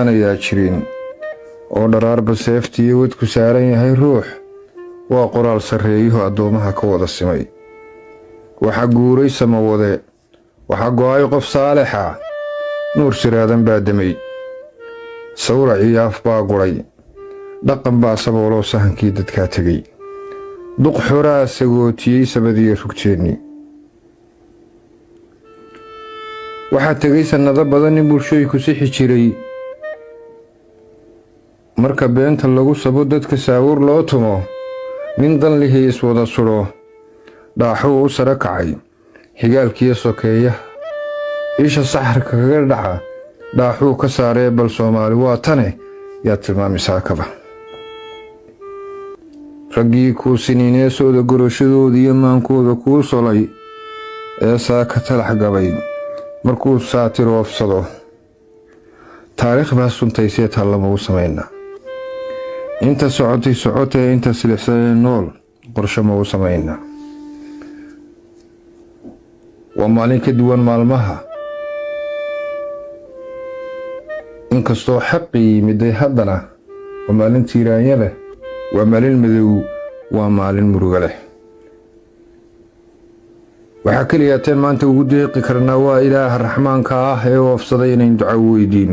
Ayaa jirin oo dharaarba seeftiiyo wadku saaran yahay ruux. Waa qoraal sarreeyuhu addoomaha ka wada simay. Waxaa guuray samawade, waxaa go'ay qof saalixa. Nuur siraadan baa demay, sawrac iyo af baa guray, dhaqan baa sabooloo sahankii dadkaa tegey. Duq xoraa sagootiyey samadiiyo rugteennii. Waxaa tegay sannado badan in bulshooyinku sixi jiray. Marka beenta lagu sabo, dadka saawur loo tumo, nin danlihii iswada sudho, dhaaxuu u sare kacay xigaalkiiyo sokeeyaha. Isha saxarka kaga dhaca dhaaxuu ka saaree. Bal Soomaali waa tane, yaa tilmaamisaa kaba? Raggii kuu siniineesooda gorashadooda iyo maankooda kuu solay ee saaka talax gabay markuu saatiroofsado, taariikh baa suntaysee taallamagu samaynaa. Inta socotay socotee, inta silixsanee nool qorsho mau samaynaa? Waa maalin ka duwan maalmaha, inkastoo xaqii yimiday, haddana waa maalin tiiraanya leh, waa maalin madow, waa maalin murugo leh. Waxaa keliya teen maanta ugu deeqi karnaa waa Ilaaha Raxmaanka ah ee oofsaday inayn duco weydiino.